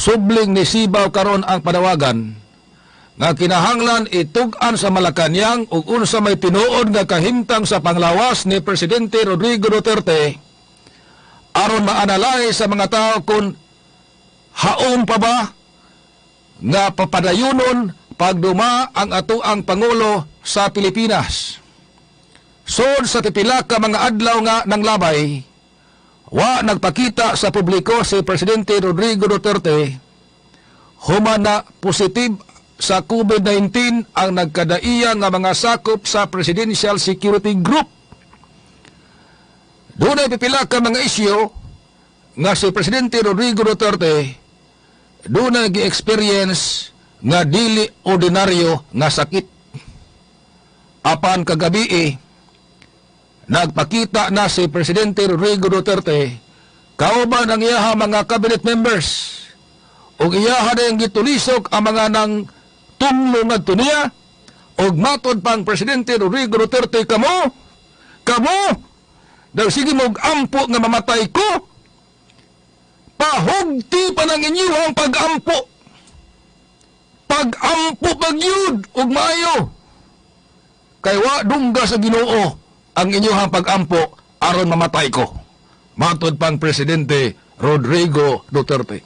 Subling ni sibaw karon ang panawagan nga kinahanglan itug-an sa Malacañang ug unsa may tinuod nga kahimtang sa panglawas ni Presidente Rodrigo Duterte aron maanalay sa mga tao kung haom pa ba nga papadayunon pagduma ang atoang Pangulo sa Pilipinas. Sod sa pipila ka mga adlaw nga nanglabay, wa nagpakita sa publiko si Presidente Rodrigo Duterte human na positive sa COVID-19 ang nagkadaiya nga mga sakop sa Presidential Security Group. Dunay pipila ka mga isyu nga si Presidente Rodrigo Duterte dunay gi-experience nga dili ordinaryo nga sakit. Apan kagabi, nagpakita na si Presidente Rodrigo Duterte kauban ang iyaha mga cabinet members ug iyaha na gitulisok ang mga nang tumlo ngadto niya. Ug matod pang Presidente Rodrigo Duterte, "Kamo, kamo nagsige mo'g ampo nga mamatay ko, pahugti pa ng inyuhang pag-ampo. Pag-ampo pagyud ug maayo kay wa dungga sa Ginoo ang inyuhang pag-ampo aron mamatay ko," matod pang Presidente Rodrigo Duterte.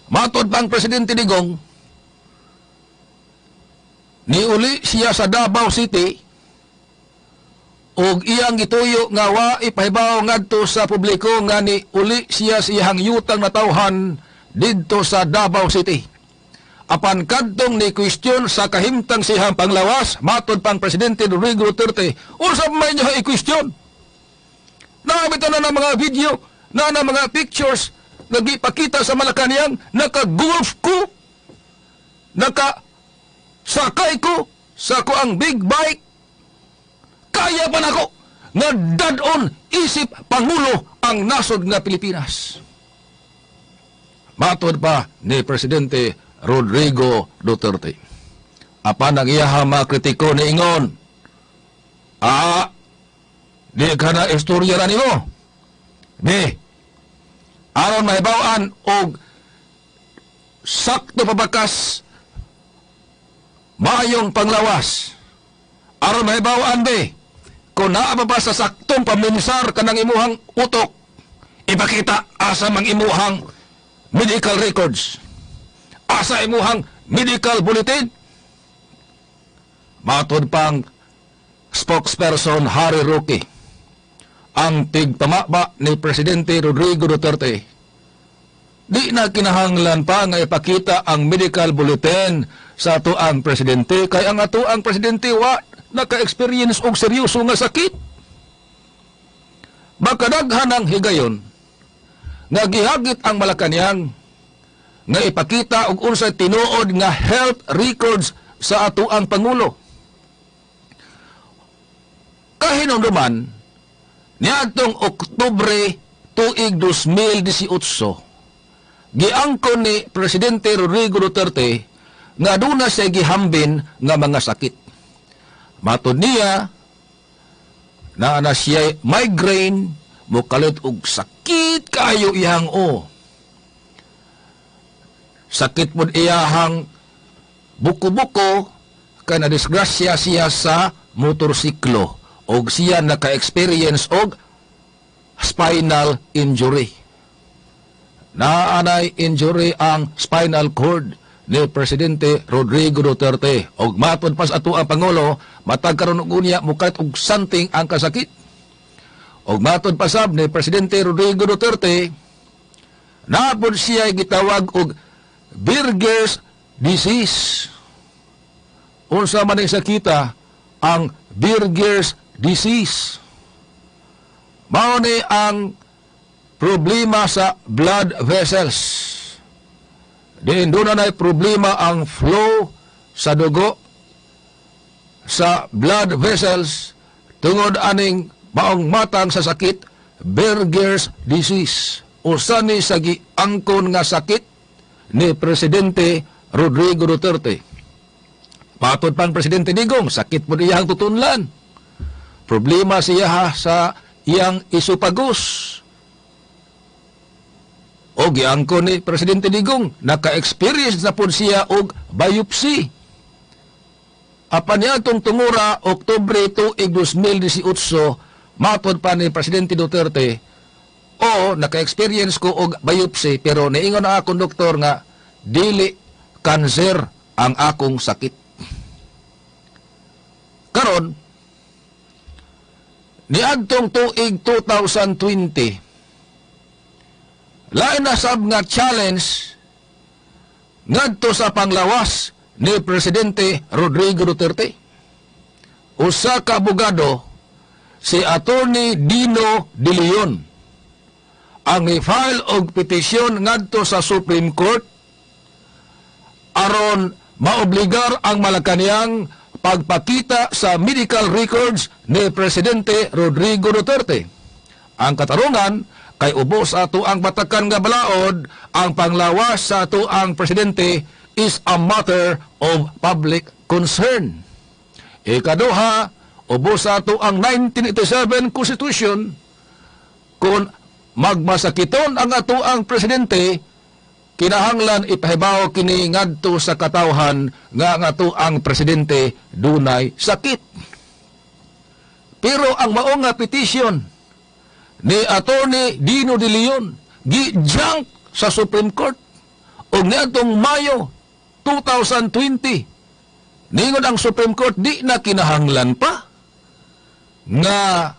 Matod pang Presidente Digong, niuli siya sa Davao City ug iyang gituyo nga wa ipahibaw ngadto sa publiko nga ni uli siya sa iyang yutang natawhan didto sa Davao City. Apan kadtong ni question sa kahimtang siyang panglawas, matod pang Presidente Rodrigo Duterte, "Unsa may inyo i-question? Naabita na ng mga video, na na mga pictures, nagipakita sa Malacañang, naka-golf ko, naka sakay ko sa akoang big bike, kaya pa nako nga dad-on isip Pangulo ang nasod nga Pilipinas," matod pa ni Presidente Rodrigo Duterte. Apan ang iyaha mga kritiko niingon, "Ah, di ka na istorya na nimo. Di, aron mahibaw-an og sakto pabakas maayong panglawas. Aron mahibaw-an be, kung naa pa ba sa saktong paminsar kanang imuhang utok, ipakita asa mang imuhang medical records. Asa imuhang medical bulletin?" Matod pang spokesperson Harry Roque, ang tigpamaba ni Presidente Rodrigo Duterte, di na kinahanglan pa nga ipakita ang medical bulletin sa atoang presidente kay ang atoang presidente wa naka-experience og seryoso nga sakit. Makadaghan ang higayon nga gihagit ang Malacañang nga ipakita og unsay tinuod nga health records sa atoang pangulo. Kahinumduman, niadtong Oktubre tuig 2018, giangkon ni Presidente Rodrigo Duterte nga aduna siya gihambin nga mga sakit. Matod niya, naa na siya migraine, mukalit og sakit kayo iyang o. Sakit pod iyahang buko-buko kay na disgrasya siya sa motorsiklo og siya naka-experience og spinal injury. Naanay injury ang spinal cord ni Presidente Rodrigo Duterte. Og matod pa sa ato ang Pangulo, matag karon og unya mukalit og santing ang kasakit. Og matod pa sab ni Presidente Rodrigo Duterte, napod siya gitawag og Buerger's disease. Unsa man ang sakita ang Buerger's disease? Mao ni ang problema sa blood vessels. Diin doon na problema ang flow sa dugo sa blood vessels tungod aning maong matang sa sakit Buerger's disease. Usa ni sa giangkon nga sakit ni Presidente Rodrigo Duterte. Matod pang Presidente Digong, sakit pod iyang tutunlan. Problema siya sa iyang esophagus. O giangko ni Presidente Digong, naka-experience na pud siya og biopsy. Apan niadtong tungura Oktubre tuig 2018, matod pa ni Presidente Duterte, o naka-experience ko og biopsy, pero niingon na akong doktor nga dili cancer ang akong sakit. Karon, niadtong tuig 2020, lain na sab nga challenge ngadto sa panglawas ni Presidente Rodrigo Duterte. Usa ka abogado, si Attorney Dino De Leon, ang ni-file og petisyon ngadto sa Supreme Court aron maobligar ang Malacanang pagpakita sa medical records ni Presidente Rodrigo Duterte. Ang katarungan kay ubos ato ang batakan nga balaod, ang panglawas sa ato ang presidente is a matter of public concern. Ikaduha, ubos ato ang 1987 Constitution, kung magmasakiton ang ato ang presidente, kinahanglan ipahibaw kini ngadto sa katawhan nga ang ato ang presidente dunay sakit. Pero ang mao nga petition ni Attorney Dino De Leon gi-junk sa Supreme Court ug niadtong Mayo 2020, ningon ang Supreme Court, di na kinahanglan pa nga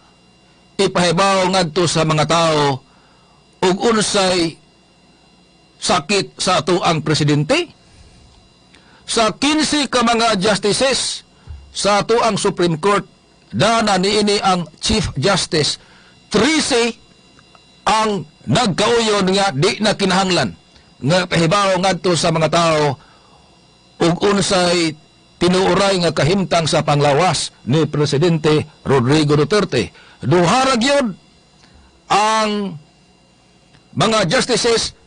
ipahibaw ngadto sa mga tao ug unsay sakit sa ato ang presidente. Sa 15 ka mga justices sa ato ang Supreme Court, dana niini ang Chief Justice, 13 ang nagkauyon nga di na kinahanglan nga pahibaw ngadto sa mga tao ug unsay tinuoray nga kahimtang sa panglawas ni Presidente Rodrigo Duterte. Duha ra gyud ang mga justices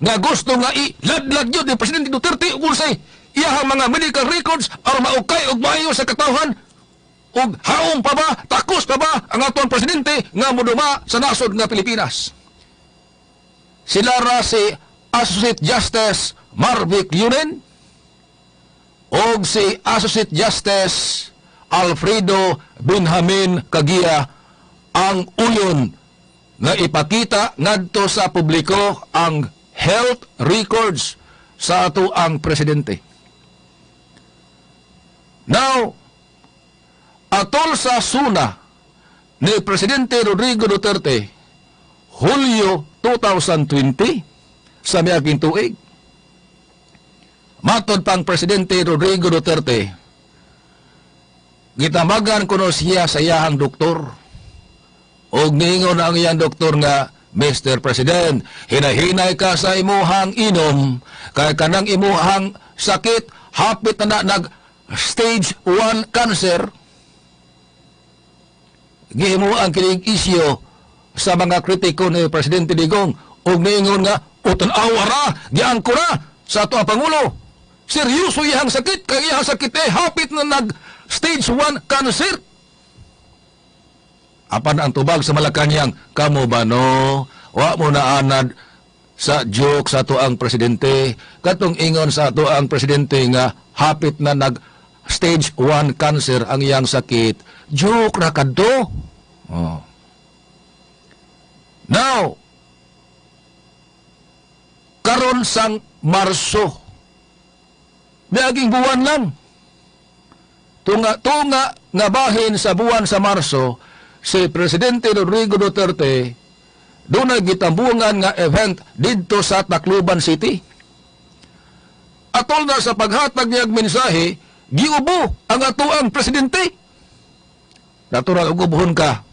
nga gusto nga iladlad gyud ni Presidente Duterte ug unsay iyahang mga medical records aron maukay og maayo sa katawhan ug haom pa ba, takos pa ba ang atong presidente nga moduma sa nasod nga Pilipinas. Sila ra si Associate Justice Marvic Leonen og si Associate Justice Alfredo Benjamin Caguia ang uyon nga ipakita ngadto sa publiko ang health records sa ato ang presidente. Now, atol sa suna ni Presidente Rodrigo Duterte, Hulyo 2020, sa miaging tuig, matod pang Presidente Rodrigo Duterte, gitamagan kuno siya sa iyahang doktor. Og niingon ang iyang doktor nga, "Mr. President, hinahinay ka sa imuhang inom, kay kanang imuhang sakit, hapit na na nag stage 1 cancer." Gihimuan kining isyu sa mga kritiko ni Presidente Digong ug niingon nga utan-awa ra, giangko ra sa ato ang Pangulo. Seryoso iyang sakit, kay iyang sakit eh hapit na nag stage 1 cancer. Apan ang tubag sa Malacanang, "Kamo ba no? Wa mo na anad sa joke sa ato ang presidente. Katong ingon sa ato ang presidente nga hapit na nag stage 1 cancer ang iyang sakit. Joke ra kadto." Oh. Now, karon sang Marso, miaging buwan lang. Tunga tunga nga bahin sa buwan sa Marso, si Presidente Rodrigo Duterte dunay gitambungan nga event didto sa Tacloban City. Atol na sa paghatag niyang mensahe, giubo ang atoang presidente. Natural ug ubuhon ka.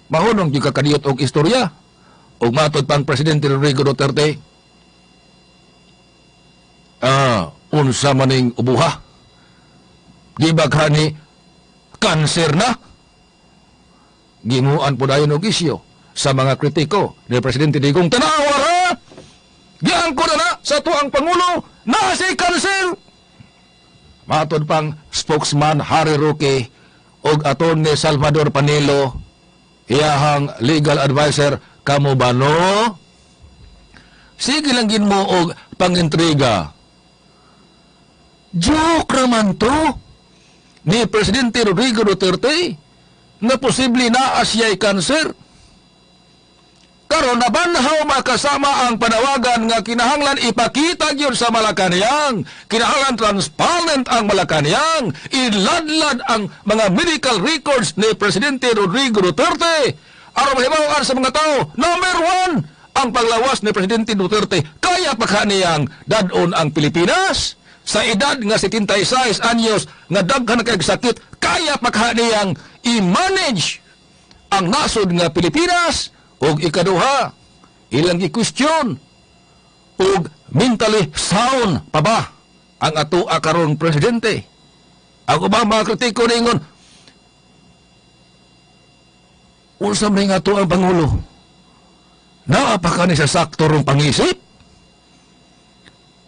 Mahunong gyud ka kadiyot og istorya. Ug matod pang Presidente Rodrigo Duterte, "Unsa maning ubuha? Di ba kani cancer na?" Gimuan po dayon og isyu sa mga kritiko ni Presidente Digong. "Tanawa ra! Giangko na na sa atoang Pangulo na si cancer!" Matod pang spokesman Harry Roque og Attorney Salvador Panelo, iyahang legal advisor, "Kamo ba no?" Sige lang gin mo og pangintriga. Joke raman to ni Presidente Rodrigo Duterte nga posible naa siya'y kanser. Karon nabanhaw makasama ang panawagan nga kinahanglan ipakita gyud sa Malacanang, kinahanglan transparent ang Malacanang, iladlad ang mga medical records ni Presidente Rodrigo Duterte aron mahibaw-an sa mga tao, number one, ang panglawas ni Presidente Duterte, kaya pa ka niyang dad-on ang Pilipinas? Sa edad nga 76 anyos nga daghan kay sakit, kaya pa ka niyang i-manage ang nasod nga Pilipinas? Ug ikaduha, ilang gi-question ug mentally sound pa ba ang ato karon presidente? Ang ubang mga kritiko ningon, unsa man nga ato ang pangulo? Naa pa ka ni sa sakto rong pangisip?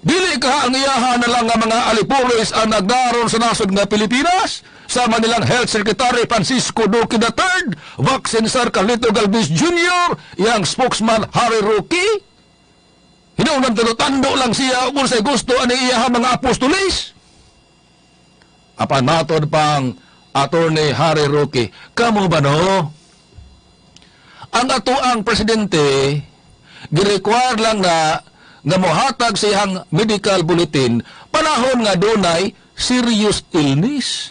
Dili ka ang iyaha na lang nga mga alipores ang nagdaron sa nasod nga Pilipinas? Sa Manilang Health Secretary Francisco Duque III, Vaccine Sir Carlito Galvez Jr., yang spokesman Harry Roque. Hinuon tando lang siya kung sa gusto ani iyaha mga apostolis. Apan matod pang Attorney Harry Roque, kamo ba no? Ang ato ang presidente, gi-require lang na nga mohatag sa iyang medical bulletin panahon nga dunay serious illness.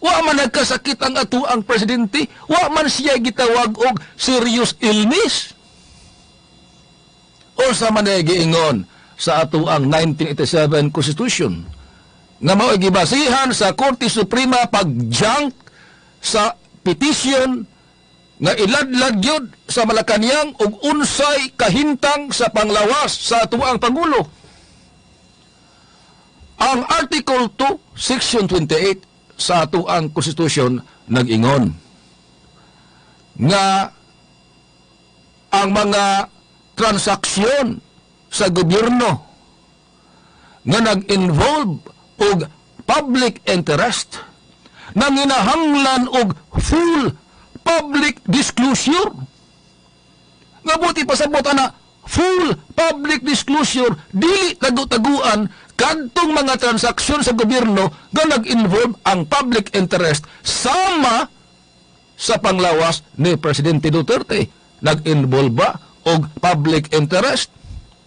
Wa man nagkasakit ang ato ang presidente, wa man siya gitawag og serious illness. O sa man ay giingon sa ato ang 1987 Constitution nga mao gibasihan sa Korte Suprema pag-junk sa petition nga iladlad gyud sa Malacanang og unsay kahimtang sa panglawas sa atuang pangulo? Ang Article 2, Section 28 sa atuang Constitution nag-ingon nga ang mga transaksyon sa gobyerno nga nag-involve og public interest nanginahanglan og full public disclosure. Nga buti pasabot ana, full public disclosure, dili tagu-taguan kadtong mga transaksyon sa gobyerno nga nag-involve ang public interest, sama sa panglawas ni Presidente Duterte. Nag-involve ba og public interest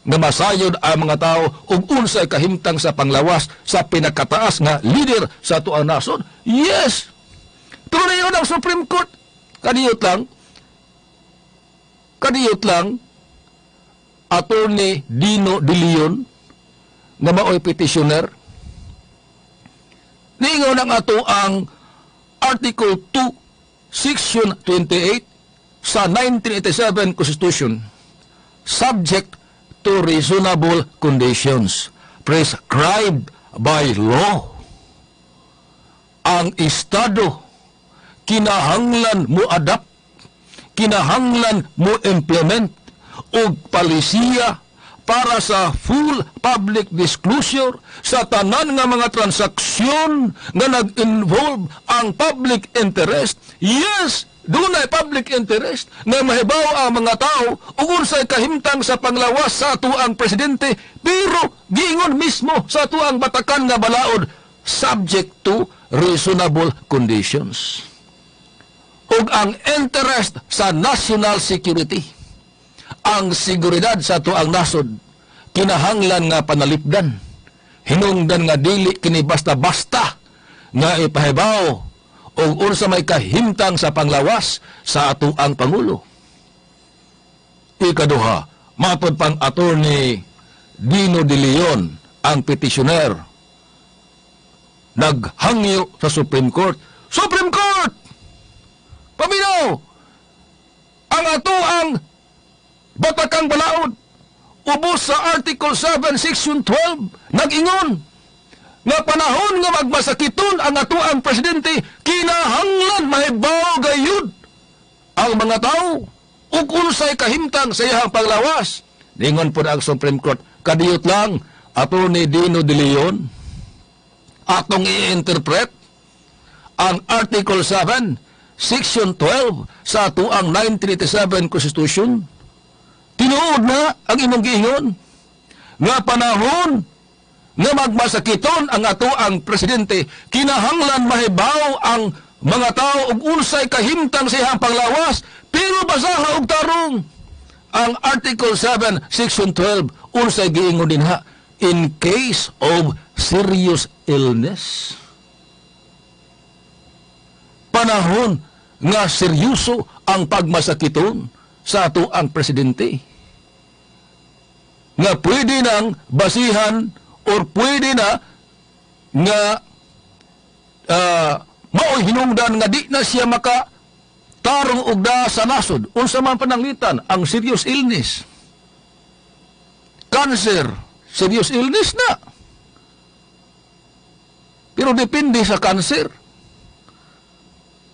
nga masayod ang mga tao ug unsay kahimtang sa panglawas sa pinakataas nga leader sa atuang nasod? Yes. Pero niyon ang Supreme Court, kadiyot lang, kadiyot lang, Attorney Dino De Leon nga maoy petitioner, niingon ang ato ang Article 2, Section 28 sa 1987 Constitution, subject to reasonable conditions prescribed by law, ang Estado kinahanglan mo adapt, kinahanglan mo implement og palisiya para sa full public disclosure sa tanan nga mga transaksyon nga nag-involve ang public interest. Yes, dunay public interest nga mahibaw ang mga tao ug unsay kahimtang sa panglawas sa atuang presidente, pero giingon mismo sa atuang batakan nga balaod, subject to reasonable conditions. Ug ang interest sa national security, ang seguridad sa atuang nasod, kinahanglan nga panalipdan, hinungdan nga dili kini basta-basta nga ipahibaw og unsa may kahimtang sa panglawas sa atuang pangulo. Ikaduha, matod pang Attorney Dino De Leon, ang petitioner, naghangyo sa Supreme Court. Supreme Court! Paminaw! Ang ato ang batakang balaod, ubos sa Article 7, Section 12, nag-ingon nga panahon nga magmasakiton ang atuang presidente, kinahanglan mahibaw gayud ang mga tao ug unsay kahimtang sa iyang panglawas. Ningon po ang Supreme Court, kadiyot lang, Attorney Dino De Leon, atong i-interpret ang Article 7, Section 12 sa atuang 1987 Constitution. Tinuod na ang imong giingon. Nga panahon nga magmasakiton ang ato ang presidente, kinahanglan mahibaw ang mga tao og unsay kahimtang sa iyang panglawas. Pero basaha og tarong ang Article 7, Section 12, unsay giingon dinha in case of serious illness. Panahon nga seryoso ang pagmasakiton sa ato ang presidente, nga pwede nang basihan or pwede na nga maoy hinungdan nga di na siya maka tarong og daa sa nasod. Unsa man pananglitan ang serious illness? Cancer, serious illness na, pero depende sa cancer.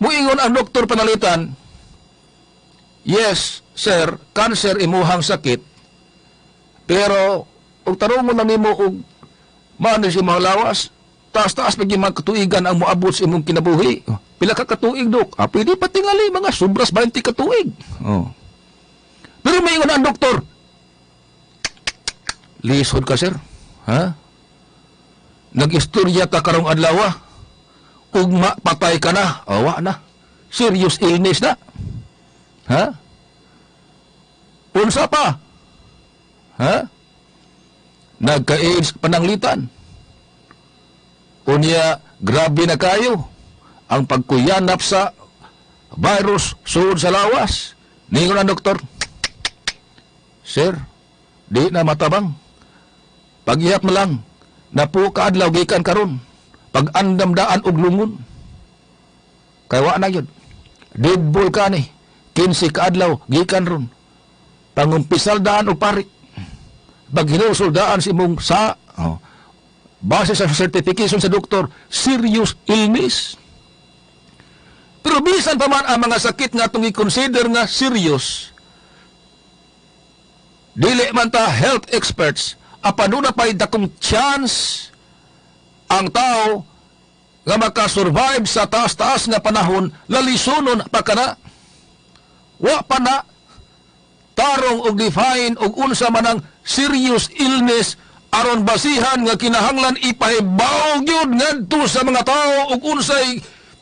Muingon ang doktor panalitan, "Yes, sir, cancer imuhang sakit, pero og tarungon lang nimo og maano sa imong lawas, taas-taas pa gyud mga katuigan ang moabot sa imong kinabuhi." "Pila ka katuig, dok?" "Ah, pwede pa tingali mga sobras 20 katuig." Oh. Pero moingon ang doktor, "Lisod ka, sir. Ha? Nag-istorya ta karong adlaw. Ugma patay ka na." Awa na. Serious illness na. Ha? Unsa pa? Ha? Nagka-AIDS pananglitan. Unya, grabe na kayo ang pagkuyanap sa virus sulod sa lawas. Ningon ang doktor, "Sir, di na matabang. Pagyap mo lang, napo kaadlaw gikan karon. Pag-andam daan og lungon. Kay wa na yun. Dead ball ka ni. 15 kaadlaw gikan ron. Pangumpisal daan og pari. Pag hinusol daan sa imong sa oh, base sa certification sa doktor, serious illness." Pero bisan pa man ang mga sakit nga atong i-consider nga serious, dili man ta health experts, apan duna pa'y dakong chance ang tao nga makasurvive sa taas-taas nga panahon, lalisunon pa kana. Wa pa na tarong og define og unsa man ang serious illness aron basihan nga kinahanglan ipahibaw gyud ngadto sa mga tao og unsay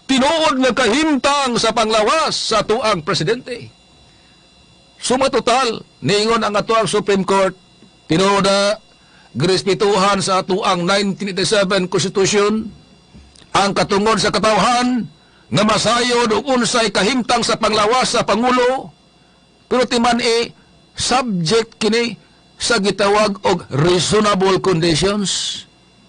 tinuod nga kahimtang sa panglawas sa atuang presidente. Suma total, niingon ang atuang Supreme Court, tinuod na girespetuhan sa atuang 1987 Constitution ang katungod sa katawhan nga masayod og unsay kahimtang sa panglawas sa pangulo, pero timan e subject kini sa gitawag og reasonable conditions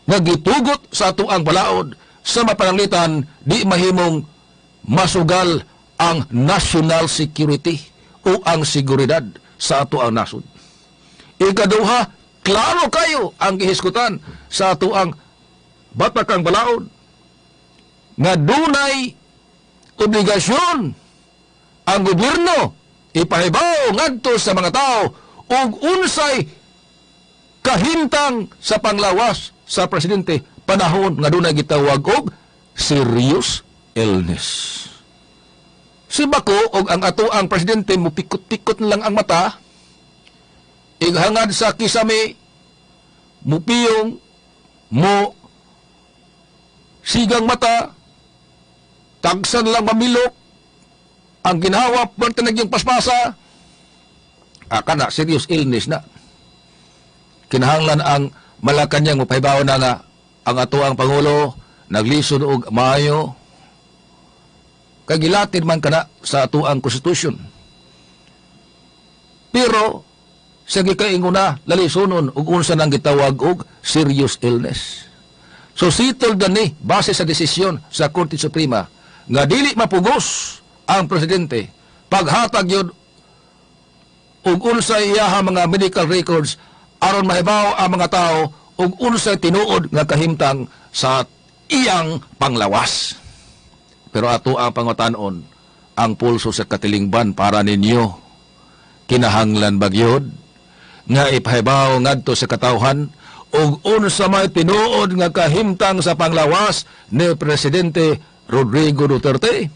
nga gitugot sa atuang balaod sa mapananglitan di mahimong masugal ang national security o ang seguridad sa atuang nasod. Ikaduha, klaro kayo ang gihisgutan sa atuang batakang balaod nga dunay obligasyon ang gobyerno ipahibaw ngadto sa mga tao og unsay kahimtang sa panglawas sa presidente panahon nga dunay gitawag og serious illness. Si bako og ang ato ang presidente mupikot-pikot na lang ang mata, ighangad sa kisame, mupiyong, mo sigang mata, tagsan lang mamilok, ang ginhawa pwerte nagyang paspasa, ah, kana, serious illness na. Kinahanglan ang Malacanang mopahibaw na nga ang ato ang Pangulo naglisod og maayo, kay gilatid man kana sa ato ang konstitusyon. Pero sa gikaingon na lalisunon ug unsa nang gitawag og serious illness. So settled na ni base sa desisyon sa Korte Suprema nga dili mapugos ang presidente paghatag yun ug unsay iyaha mga medical records aron mahibaw ang mga tao ug unsay tinuod nga kahimtang sa iyang panglawas. Pero ato ang pangutanon, ang pulso sa katilingban para ninyo, kinahanglan ba gyud nga ipahibaw ngadto sa katawhan ug unsa may tinuod nga kahimtang sa panglawas ni Presidente Rodrigo Duterte?